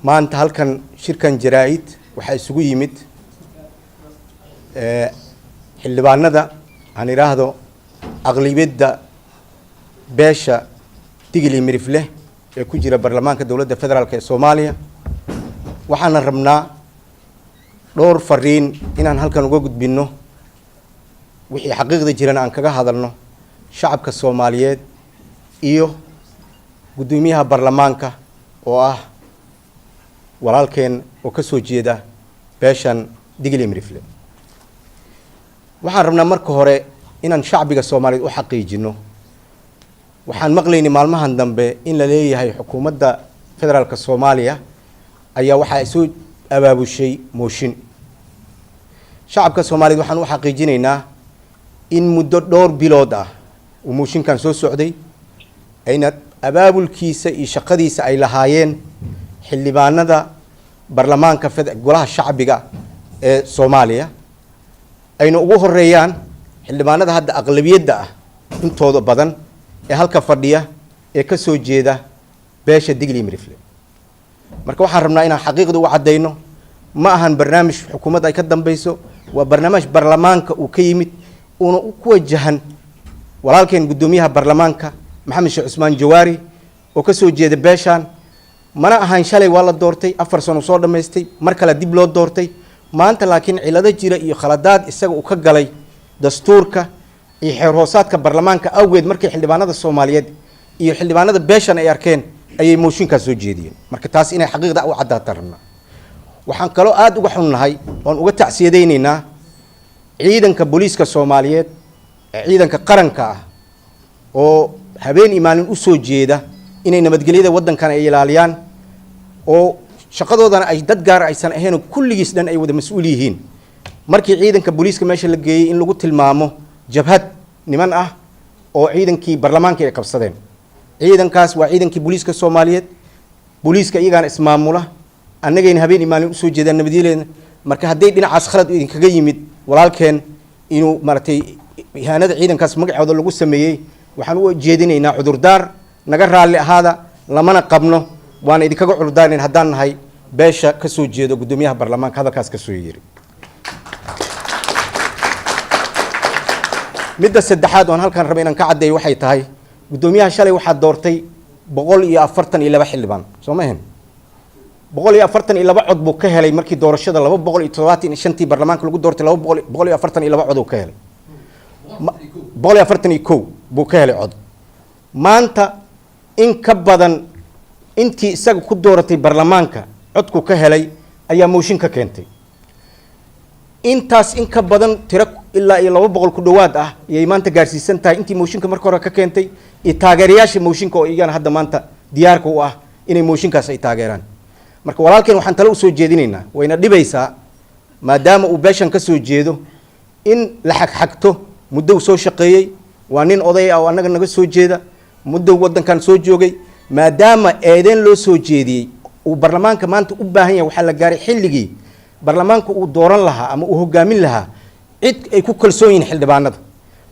Maanta halkan shirkan jaraa'id waxaa isugu yimid xildhibaanada, aan idhaahdo aqlibiyadda beesha Digil iyo Mirifleh ee ku jira baarlamaanka Dowladda Federaalka ee Soomaaliya. Waxaana rabnaa dhowr fariin inaan halkan uga gudbinno, wixii xaqiiqda jirana aan kaga hadalno shacabka Soomaaliyeed iyo guddoomiyaha baarlamaanka oo ah walaalkeen oo ka soo jeeda beeshan Digil iyo Mirifle. Waxaan rabnaa marka hore inaan shacbiga Soomaaliyeed u xaqiijino. Waxaan maqlaynay maalmahan dambe in la leeyahay xukuumadda federaalka Soomaaliya ayaa waxaa soo abaabushay mooshin. Shacabka Soomaaliyeed waxaan u xaqiijinaynaa in muddo dhowr bilood ah uu mooshinkan soo socday, ayna abaabulkiisa iyo shaqadiisa ay lahaayeen xildhibaanada baarlamaanka Golaha Shacbiga ee Soomaaliya, ayna ugu horeeyaan xildhibaanada hadda aqlabiyadda ah intooda badan ee halka fadhiya ee ka soo jeeda beesha Digil iyo Mirifle. Marka waxaan rabnaa inaan xaqiiqda u caddayno: ma ahan barnaamij xukuumadda ay ka dambeyso, waa barnaamij baarlamaanka uu ka yimid, uuna ku wajahan walaalkeen guddoomiyaha baarlamaanka Maxamed Sheekh Cusmaan Jawaari oo ka soo jeeda beeshaan. Mana ahan shalay waa la doortay, 4 sano soo dhammaystay, mar kale dib loo doortay maanta, laakiin cilado jira iyo khaladaad isaga uu ka galay dastuurka iyo xeer hoosaadka baarlamaanka awgeed, markii xildhibaanada Soomaaliyeed iyo xildhibaanada beeshan ay arkeen ayay mooshinkaas soo jeediyeen. Marka taas inay xaqiiqda u caddaataan rabnaa. Waxaan kaloo aada uga xunnahay oon uga tacsiyadaynaynaa ciidanka booliiska Soomaaliyeed ee ciidanka qaranka ah oo habeen iyo maalin usoo jeeda inay nabadgelyada waddankan ay ilaaliyaan, oo shaqadoodana ay dad gaar aysan ahayn oo kulligiis dhan ay wada mas-uul yihiin. Markii ciidanka booliiska meesha la geeyey in lagu tilmaamo jabhad niman ah oo ciidankii baarlamaanka ay qabsadeen. Ciidankaas waa ciidankii booliiska Soomaaliyeed. Booliiska iyagaana ismaamula, annagayna habeen iyo maalin usoo jeedaan nabadgelyada. Marka hadday dhinacaas khalad idinkaga yimid walaalkeen, inuu maaragtay ihaanada ciidankaas magacooda lagu sameeyey, waxaan u jeedinaynaa cudurdaar. Naga raalli ahaada, lamana qabno, waana idinkaga cudurdaarnayn haddaan nahay beesha ka soo jeedo guddoomiyaha baarlamaanka hadalkaas kasoo yiri. Midda saddexaad oon halkan raba inaan ka caddeeyo waxay tahay, guddoomiyaha shalay waxaa doortay 142 xildhibaan, soo ma ahayn? 142 cod buu ka helay markii doorashada 275-tii baarlamaanka lagu doortay. Laba boqol, 142 cod uu ka helay, 141 buu ka helay cod. Maanta in ka badan intii isaga ku dooratay baarlamaanka codku ka helay ayaa mooshin ka keentay. Intaas in ka badan, tiro ilaa iyo 200 ku dhowaad ah ayay maanta gaarsiisan tahay intii mooshinka marka hore ka keentay iyo taageerayaasha mooshinka oo iyagana hadda maanta diyaarka u ah inay mooshinkaas ay taageeraan. Marka walaalkeen waxaan tale usoo jeedinaynaa, wayna dhibaysaa maadaama uu beeshan ka soo jeedo in la xagxagto. Muddo uu soo shaqeeyey, waa nin oday ah oo annaga naga soo jeeda, muddo waddankan soo joogay. Maadaama eedeen loo soo jeediyey uu baarlamaanka maanta u baahan yahay, waxaa la gaaray xilligii baarlamaanka uu dooran lahaa ama uu hogaamin lahaa cid ay ku kalsoon yihiin xildhibaanada.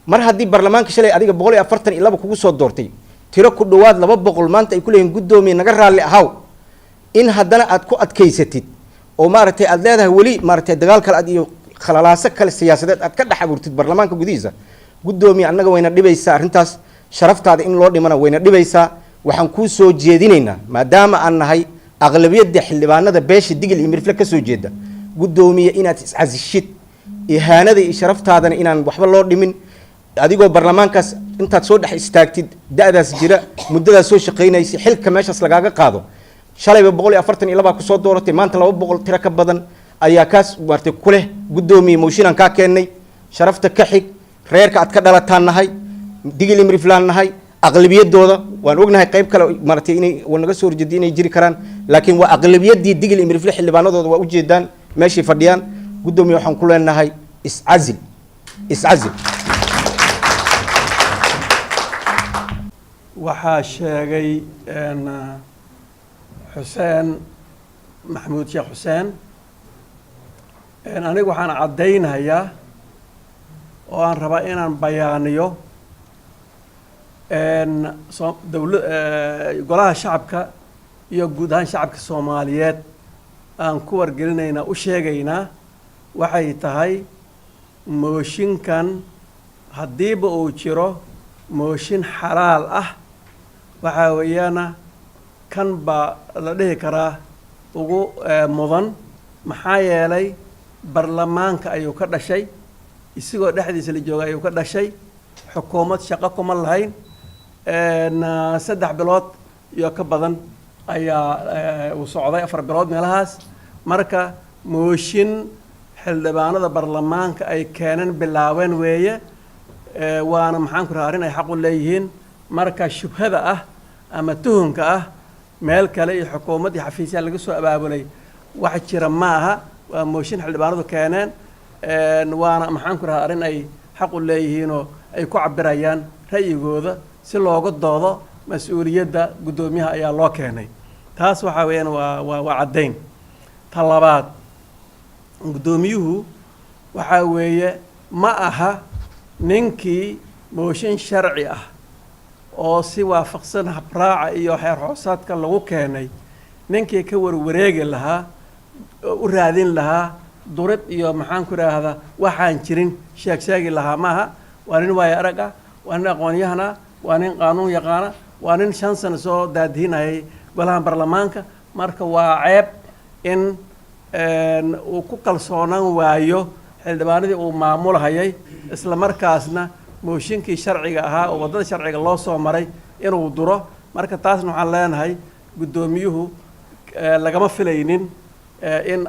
Mar haddii baarlamaanka shalay adiga 142 kugu soo doortay, tiro ku dhowaad 200 maanta ay ku leeyihin "Guddoomiye, naga raalli ahaw", in haddana aad ku adkaysatid oo maaragtay aad leedahay weli maaragtay dagaal kale aad iyo khalalaaso kale siyaasadeed aad ka dhex abuurtid baarlamaanka gudihiisa, guddoomiye, annaga wayna dhibaysaa arrintaas. Sharaftaada in loo dhimana wayna dhibaysaa. Waxaan kuu soo jeedinaynaa, maadaama aan nahay aqlabiyadda xildhibaanada beesha Digil iyo Mirifle ka soo jeeda, guddoomiye, inaad iscasishid, ihaanada iyo sharaftaadana inaan waxba loo dhimin. Adigoo baarlamaankaas intaad soo dhex istaagtid, da-daas jira, muddadaas soo shaqaynaysay, xilka meeshaas lagaaga qaado. Shalayba 142 kusoo dooratay, maanta 200 tiro ka badan ayaa kaas maartay kuleh "Guddoomiye, mooshinaan kaa keennay." Sharafta ka xig, reerka aad ka dhalataan nahay, Digil iyo Miriflaan nahay aqlabiyadooda. Waan ognahay qayb kale maaragtay inay naga soo horjeedi inay jiri karaan, laakiin waa aqlabiyadii Digil iyo Mirifle. Xildhibaanadooda waa ujeedaan meeshay fadhiyaan. Guddoomiye, waxaan ku leenahay iscazil, iscazil. Waxaa sheegay Xuseen Maxamuud Sheekh Xuseen. Anigu waxaan caddaynayaa oo aan rabaa inaan bayaaniyo soo dowla Golaha Shacabka. Iyo guud ahaan shacabka Soomaaliyeed aan ku wargelinaynaa, u sheegaynaa, waxay tahay mooshinkan haddiiba uu jiro mooshin xalaal ah, waxaa weeyaana kan baa la dhihi karaa ugu mudan. Maxaa yeelay, barlamaanka ayuu ka dhashay, isagoo dhexdiisa la jooga ayuu ka dhashay. Xukuumad shaqo kuma lahayn. 3 bilood iyo ka badan ayaa uu socday, 4 bilood meelahaas. Marka mooshin xildhibaanada barlamaanka ay keeneen, bilaabeen weeye, waana, maxaan ku raha, arrin ay xaq u leeyihiin. Marka shubhada ah ama tuhunka ah meel kale iyo xukuumad iyo xafiisyaha laga soo abaabulay wax jira ma aha. Waa mooshin xildhibaanadu keeneen, waana, maxaan ku rahaa, arrin ay xaq u leeyihiinoo ay ku cabirayaan ra'yigooda si looga doodo mas-uuliyadda guddoomiyaha ayaa loo keenay. Taas waxaa weeyaan waa caddayn. Ta labaad, guddoomiyuhu waxaa weeye ma aha ninkii mooshin sharci ah oo si waafaqsan habraaca iyo xeer hoosaadka lagu keenay ninkii ka warwareegi lahaa, u raadin lahaa durid iyo, maxaan ku idhaahdaa, waxaan jirin sheeg sheegi lahaa maaha. Waa nin waayo arag ah, waa nin aqoon-yahan ah, waa nin qaanuun yaqaana, waa nin 5 sano soo daadihinayay golaha baarlamaanka. Marka waa ceeb in uu ku kalsoonaan waayo xildhibaanadii uu maamulhayay, isla markaasna mooshinkii sharciga ahaa oo waddada sharciga loo soo maray inuu duro. Marka taasna waxaan leenahay, guddoomiyuhu lagama filaynin in,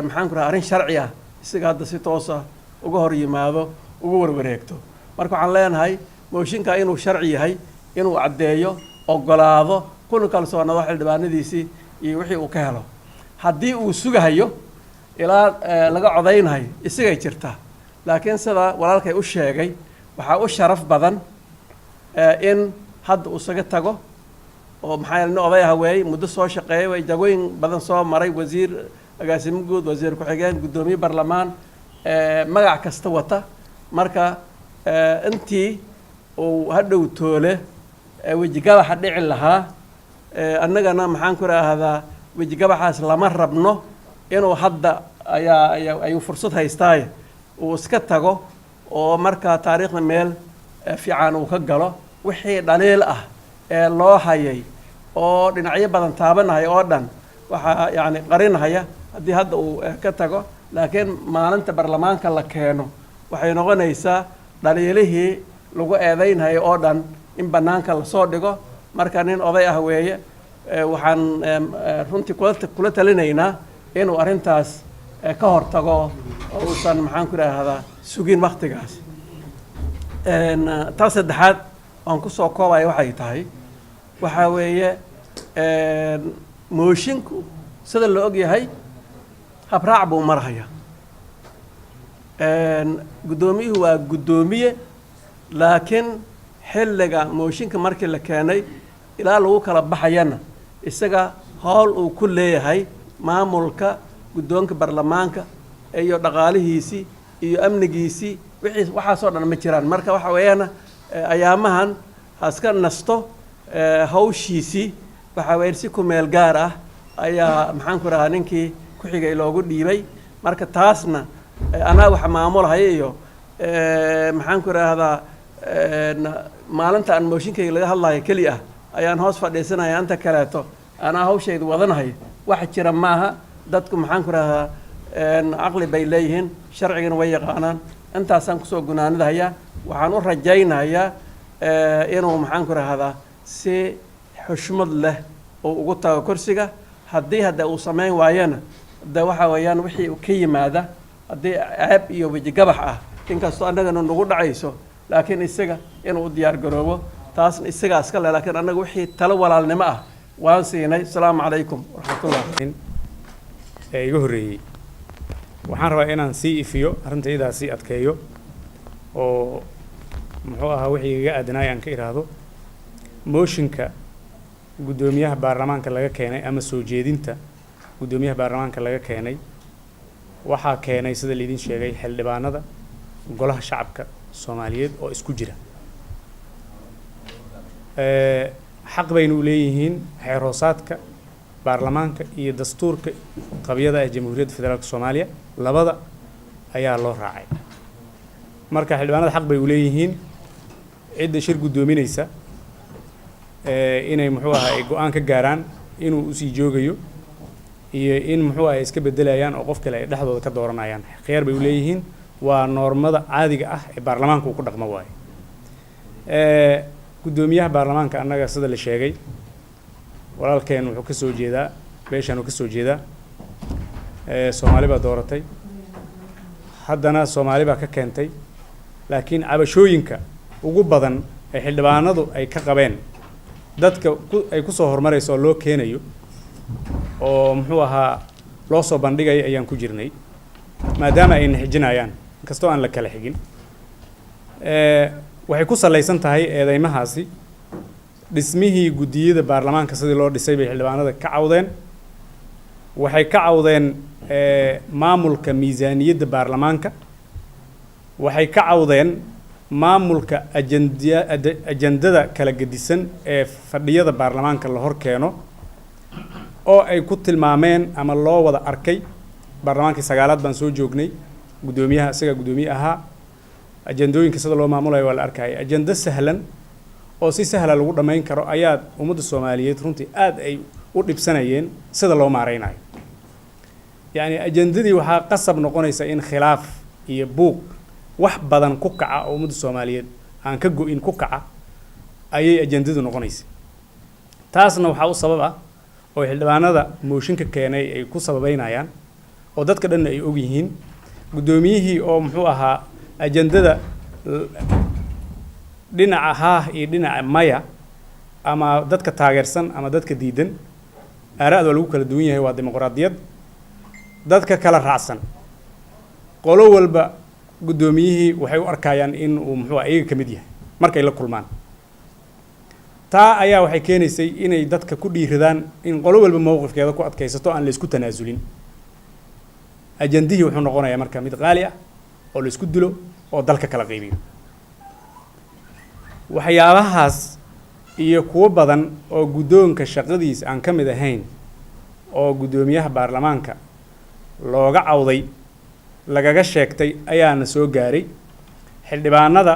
maxaan ku raha, arrin sharci ah isaga hadda si toosa uga hor yimaado, uga warwareegto. Marka waxaan leenahay, mooshinka inuu sharci yahay inuu caddeeyo, ogolaado, kuna kalsoonaado xildhibaanadiisii iyo wixii uu ka helo. Haddii uu sugahayo ilaa laga codaynhayo, isagay jirtaa. Laakiin sida walaalkay u sheegay, waxaa u sharaf badan in hadda uu isaga tago, oo maxaa yeele nin oday ah weey, muddo soo shaqeeyay way, jagooyin badan soo maray, wasiir, agaasimo guud, wasiir ku-xigeen, guddoomiye barlamaan, magac kasta wata. Marka intii uu hadhow toole wejigabaxa dhici lahaa, annagana, maxaan ku idhaahdaa, wejigabaxaas lama rabno. Inuu hadda ayaa ayuu fursad haystaaye uu iska tago, oo markaa taariikhda meel fiican uu ka galo. Wixii dhaliil ah ee loo hayay oo dhinacyo badan taabanahaya oo dhan waxaa yacni qarinahaya haddii hadda uu ka tago. Laakiin maalinta baarlamaanka la keeno waxay noqonaysaa dhaliilihii lagu eedaynhayo oo dhan in bannaanka lasoo dhigo. Marka nin oday ah weeye, waxaan runtii kula talinaynaa inuu arrintaas ka hortago oo uusan, maxaan ku idhaahdaa, sugin waktigaas. Taa saddexaad aan kusoo koobaya waxay tahay, waxaa weeye, moshinku sida la og yahay habraac buu marhaya. Guddoomiyuhu waa guddoomiye, laakiin xilliga mooshinka markii la keenay ilaa lagu kala baxayana isaga howl uu ku leeyahay maamulka guddoonka baarlamaanka iyo dhaqaalihiisii iyo amnigiisii, wixii waxaasoo dhan ma jiraan. Marka waxa weeyaan, ayaamahan ha iska nasto. Hawshiisii waxaa weeyaan si ku meel gaar ah ayaa, maxaan ku rahaa, ninkii ku xigay loogu dhiibay. Marka taasna anaa wax maamulhaya iyo, maxaan ku rahdaa, maalinta aan mooshinkayga laga hadlayo keli ah ayaan hoos fadhiisanaya, inta kaleeto anaa hawshayda wadanhayo, wax jira maaha. Dadku, maxaan ku rahdaa, caqli bay leeyihiin, sharcigana way yaqaanaan. Intaasaan kusoo gunaanadahayaa. Waxaan u rajaynayaa inuu, maxaan ku rahdaa, si xushmad leh uu ugu tago kursiga. Haddii hadda uu samayn waayana, de waxa weeyaan wixii ka yimaada haddii ceeb iyo wejigabax ah, inkastoo annagana nagu dhacayso, laakiin isaga inuu u diyaar garoobo, taasna isagaa iska leh. Laakiin annaga wixii talo walaalnimo ah waan siinay. Asalaamu calaykum waraxmatullah. Ee iga horreeyey, waxaan rabaa inaan sii ifiyo arrinta iyadaa, sii adkeeyo, oo muxuu ahaa wixii igaga aadanaay aan ka idhaahdo. Mooshinka guddoomiyaha baarlamaanka laga keenay ama soo jeedinta guddoomiyaha baarlamaanka laga keenay waxaa keenay, sida laidin sheegay, xildhibaanada golaha shacabka Soomaaliyeed oo isku jira. Xaq baynu u leeyihiin xeer hoosaadka. Baarlamaanka iyo dastuurka qabyada ah Jamhuuriyadda Federaalka Soomaaliya labada ayaa loo raacay. Marka xildhibaanada xaq bay u leeyihiin cidda shir guddoominaysa inay, muxuu ahaa, ay go-aan ka gaaraan inuu usii joogayo iyo in, muxuu ahay, iska bedelayaan oo qof kale ay dhexdooda ka dooranayaan. Khiyaar bay u leeyihiin, waa noormada caadiga ah ee baarlamaanka uu ku dhaqmo waaye. Guddoomiyaha baarlamaanka annaga, sida la sheegay, walaalkeen wuxuu ka soo jeedaa beeshaan uu ka soo jeedaa. Soomaali baa dooratay, haddana Soomaali baa ka keentay. Laakiin cabashooyinka ugu badan ee xildhibaanadu ay ka qabeen dadka ku ay kusoo horumarayso oo loo keenayo oo, muxuu ahaa, loo soo bandhigayo ayaan ku jirnay, maadaama ay naxijinayaan inkastoo aan la kala xigin. Waxay ku salaysan tahay eedeymahaasi dhismihii guddiyada baarlamaanka. Sidii loo dhisay bay xildhibaanada ka cawdeen. Waxay ka cawdeen maamulka miisaaniyadda baarlamaanka. Waxay ka cawdeen maamulka ajendiya ajendada kala gedisan ee fadhiyada baarlamaanka la hor keeno, oo ay ku tilmaameen ama loo wada arkay. Baarlamaankii sagaalaad baan soo joognay, guddoomiyaha isagaa guddoomiye ahaa. Ajendooyinka sida loo maamulayo waa la arkaya. Ajendo sahlan oo si sahla lagu dhammayn karo ayaa ummadda Soomaaliyeed runtii aad ay u dhibsanayeen sida loo maareynayo. Yacni ajendadii waxaa qasab noqonaysa in khilaaf iyo buuq wax badan ku kaca oo ummadda Soomaaliyeed aan ka go-in ku kaca ayay ajendadu noqonaysa. Taasna waxaa u sabab ah oo xildhibaanada mooshinka keenay ay ku sababeynayaan, oo dadka dhanna ay og yihiin, guddoomiyihii oo, muxuu ahaa, ajendada dhinaca haah iyo dhinaca maya, ama dadka taageersan ama dadka diidan, aara'da waa lagu kala duwan yahay, waa dimuqraadiyad, dadka kala raacsan qolo walba guddoomiyihii waxay u arkayaan in uu, muxuu ah, iyaga ka mid yahay markay la kulmaan. Taa ayaa waxay keenaysay inay dadka ku dhiiradaan in qolo walba mowqifkeeda ku adkaysato, aan la isku tanaasulin. Ajandihii wuxuu noqonayaa marka mid qaali ah oo la isku dilo oo dalka kala qaybiyo. Waxyaabahaas iyo kuwo badan oo guddoonka shaqadiisa aan ka mid ahayn oo guddoomiyaha baarlamaanka looga cawday, lagaga sheegtay, ayaana soo gaaray. Xildhibaanada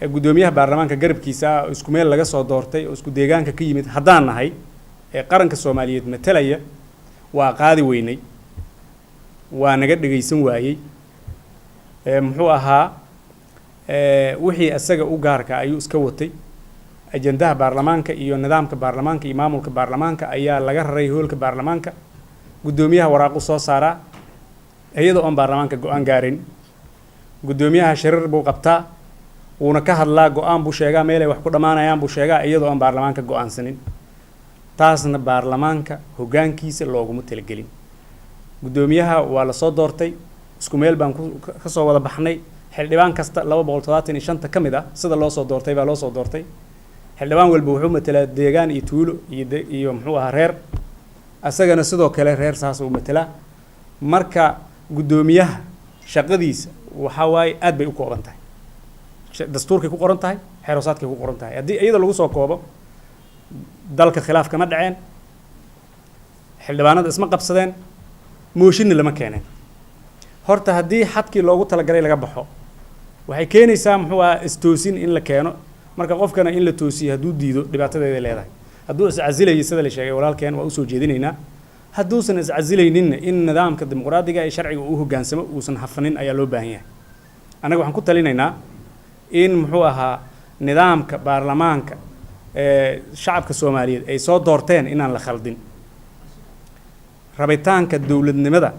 ee guddoomiyaha baarlamaanka garabkiisa ah oo isku meel laga soo doortay oo isku deegaanka ka yimid haddaan nahay ee qaranka Soomaaliyeed matalaya, waa qaadi weynay, waa naga dhegaysan waayey. Muxuu ahaa, wixii isaga u gaarka ayuu iska watay. Ajendaha baarlamaanka iyo nidaamka baarlamaanka iyo maamulka baarlamaanka ayaa laga raray hoolka baarlamaanka. Guddoomiyaha waraaqu soo saaraa iyadoo oon baarlamaanka go-aan gaarin. Guddoomiyaha shirar buu qabtaa, wuuna ka hadlaa, go-aan buu sheegaa, meelay wax ku dhammaanayaan buu sheegaa, iyadoo aan baarlamaanka go-aansanin. Taasna baarlamaanka hoggaankiisa looguma talagelin. Guddoomiyaha waa lasoo doortay, isku meel baan ku ka soo wada baxnay. Xildhibaan kasta 275-ta ka mid ah sida loo soo doortay baa loo soo doortay. Xildhibaan walba wuxuu matelaa deegaan iyo tuulo iyo iyo, muxuu ahaa, reer. Asagana sidoo kale reer saas uu matelaa. Marka guddoomiyaha shaqadiisa waxaa waaye aad bay u kooban tahay. Dastuurkay ku qoran tahay, xeeroosaadkay ku qoran tahay. Haddii iyada lagu soo koobo, dalka khilaaf kama dhaceen, xildhibaanada isma qabsadeen, mooshinna lama keeneen. Horta haddii xadkii loogu talagalay laga baxo, waxay keenaysaa, muxuu ahaa, istoosin in la keeno. Marka qofkana in la toosiyo hadduu diido, dhibaatadeeday leedahay. Hadduu iscasilayo, sida la sheegay walaalkeen, waa usoo jeedinaynaa. Hadduusan iscasilayninna, in nidaamka dimuqraadiga ee sharciga uu hoggaansamo, uusan hafanin ayaa loo baahan yahay. Annaga waxaan ku talinaynaa in, muxuu ahaa, nidaamka baarlamaanka ee shacabka Soomaaliyeed ay soo doorteen inaan la khaldin. Rabitaanka dowladnimada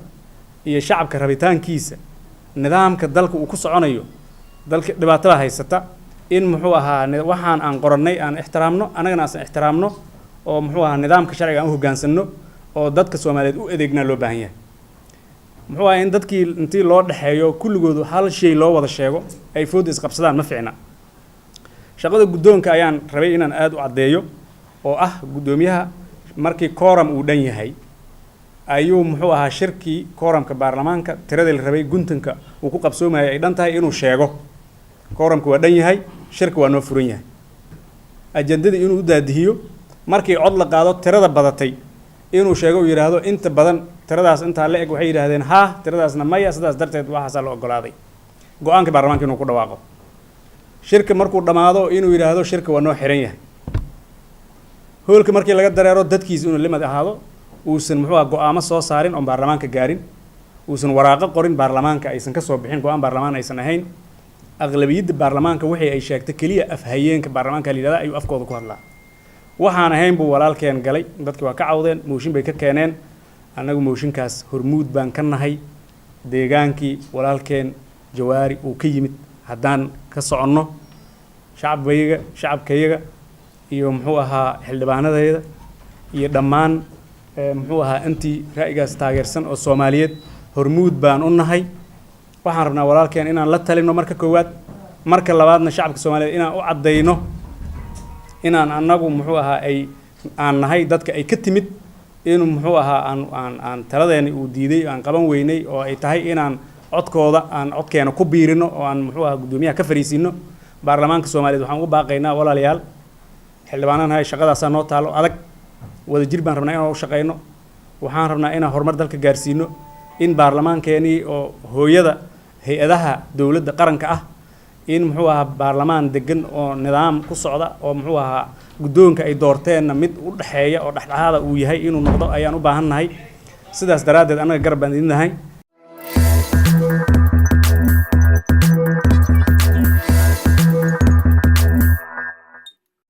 iyo shacabka rabitaankiisa, nidaamka dalka uu ku soconayo, dalka dhibaatada haysata, in, muxuu ahaa, waxaan aan qorannay aan ixtiraamno, annagana aan ixtiraamno, oo, muxuu ahaa, nidaamka sharciga aan u hoggaansanno oo dadka Soomaaliyeed u adeegnaa loo baahan yahay. Muxuu ahaa, in dadkii intii loo dhexeeyo kulligoodu hal shay loo wada sheego ay fooda isqabsadaan ma ficna. Shaqada guddoonka ayaan rabay inaan aada u caddeeyo, oo ah guddoomiyaha markii quorum uu dhan yahay ayuu, muxuu ahaa, shirkii quorumka baarlamaanka tiradii la rabay guntanka uu ku qabsoomayay ay dhan tahay inuu sheego: "Quorumka waa dhan yahay, shirka waa noo furan yahay." Ajandadii inuu u daadihiyo, markii cod la qaado, tirada badatay. Inuu sheego, uu yidhaahdo inta badan tiradaas intaa la eg waxay yidhaahdeen haa, tiradaasna maya, sidaas darteed waxaasaa la ogolaaday, go-aanka baarlamaanka inuu ku dhawaaqo. Shirka markuu dhammaado inuu yidhaahdo shirka waa noo xiran yahay. Hoolka markii laga dareero dadkiisa inuu limad ahaado, uusan muxuu aha go-aamo soo saarin oon baarlamaanka gaarin, uusan waraaqo qorin, baarlamaanka aysan ka soo bixin, go-aan baarlamaan aysan ahayn. Aqlabiyadda baarlamaanka wixii ay sheegtay keliya afhayeenka baarlamaanka la yidhahda ayuu afkooda ku hadlaa. Waxaan ahayn buu walaalkeen galay. Dadki waa ka cawdeen, mooshin bay ka keeneen. Annagu mooshinkaas hormuud baan ka nahay. Deegaankii walaalkeen Jawaari uu ka yimid haddaan ka soconno, shacabkayaga shacabkayaga iyo muxuu ahaa xildhibaanadayda iyo dhammaan muxuu ahaa intii ra'yigaas taageersan oo Soomaaliyeed, hormuud baan u nahay. Waxaan rabnaa walaalkeen inaan la talino marka koowaad, marka labaadna shacabka Soomaaliyeed inaan u caddayno inaan annagu muxuu ahaa ay aan nahay dadka ay ka timid, inuu muxuu ahaa aan taladeeni uu diiday, aan qaban weynay, oo ay tahay inaan codkooda aan codkeena ku biirino oo aan muxuu ahaa guddoomiyaha ka fariisiino. Baarlamaanka Soomaaliyeed waxaan ugu baaqaynaa, walaalayaal, xildhibaanaan hay, shaqadaasaa noo taalo adag. Wadajir baan rabnaa inaan u shaqayno. Waxaan rabnaa inaan horumar dalka gaarsiino, in baarlamaankeenii oo hooyada hay-adaha dowladda qaranka ah, in muxuu ahaa baarlamaan degan oo nidaam ku socda oo muxuu ahaa guddoonka ay doorteenna mid u dhexeeya oo dhexdhexaada uu yahay inuu noqdo ayaan u baahan nahay. Sidaas daraaddeed annaga garab baan idin nahay.